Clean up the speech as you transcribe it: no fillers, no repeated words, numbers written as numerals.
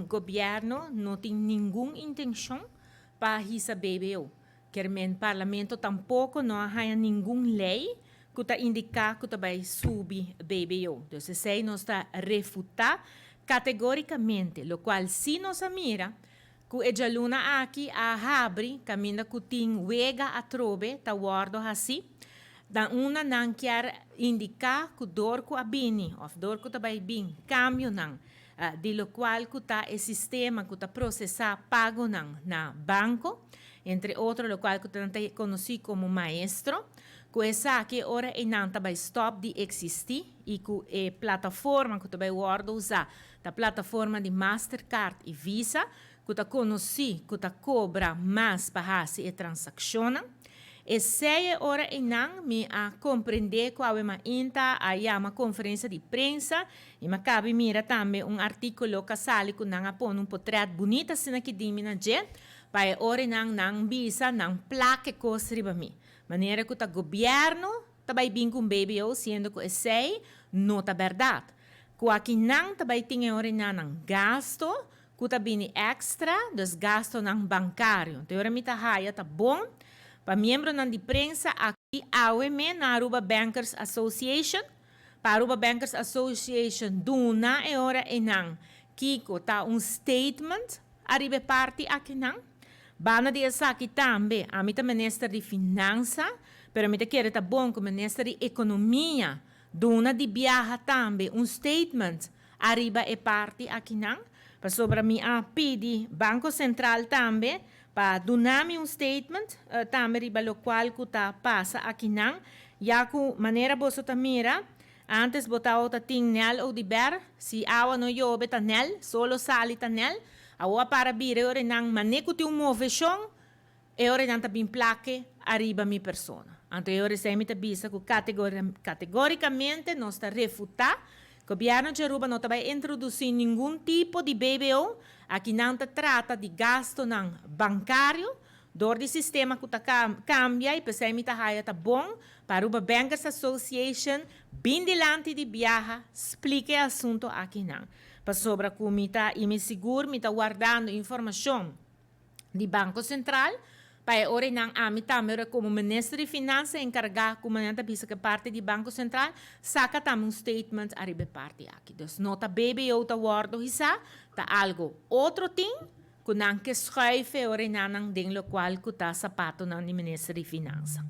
Gobierno no tin ningun intencion pa hisa BBO. Kiermen Parlamento tampoco no a haya ningun ley cu ta indica cu ta bay subi BBO. Dus esey nos ta refuta categoricamente, locual si nos a mira cu e dialuna aki a habri caminda cu tin wega atrobe ta wordo haci, dan unda nan kier indica cu dor cu a bini of dor cu ta bay bin cambionan di locual cu ta e sistema cu ta procesa pagonan na banco, entre otro locual cu ta conoci como Maestro, cu esaki ora eynan ta bay stop di existi y cu e plataforma cu ta bay wordo usa ta plataforma di Mastercard y Visa, cu ta conoci cu ta cobra mas pa haci e transaccionnan. Esey e ora eynan mi a comprende cu awe mainta a yama conferencia di prensa y mi a cabi mira tambe un articulo cu a sali cu nan a pone un potret bunita asina ki di mi na dje, pa e ora eynan nan bisa nan plak e cos riba mi. Manera cu ta gobierno ta bay bin cu un BBO siendo cu esey no ta berdad. Cu aki nan ta bay tin e ora eynan nan gasto cu ta bini extra, dus gastonan bancario. Te ora mi ta haya ta bon pa miembronan di prensa aki awe me na Aruba Bankers Association, pa Aruba Bankers Association duna e ora eynan kico ta un statement ariba e parti akinan. Banda di esaki tambe, ami ta minister di Finansa, pero mi ta kere ta bon cu minister di Economia duna di biaha tambe un statement ariba e parti akinan, pasobra mi a pidi Banco Central tambe pa duna mi un statement tambe riba locual cu ta pasa akinan, ya cu manera boso ta mira, antes bo tawata tin Nel Oduber, si awa no yobe ta Nel, solo sali ta Nel, awo a para bira e ora nan mane cu tin un movecion, e ora nan ta bin plake ariba mi persona. Anto e ora esei mi ta bisa cu categoricamente nos ta refuta, Gobierno di Aruba no ta bay introduci ningun tipo di BBO, aki nan ta trata di gastonan bancario, dor di sistema cu ta cambia y pesey mi ta haya ta bon pa Aruba Bankers Association bin dilanti di biaha splica e asunto akinan. Pasobra cu mi ta y mi sigur mi ta wardando informacion di Banco Central, pa e ora einan ami tambe ora como Minister di Finansa encarga cu manera ta bisa cu e parti di Banco Central, saca tambe un statement ariba e parti aki. Dus no ta BBO ta wordo hisa, ta algo otro tin cu nan ke schuif e ora einan nan den locual cu ta zapatonan di Minister di Finansa.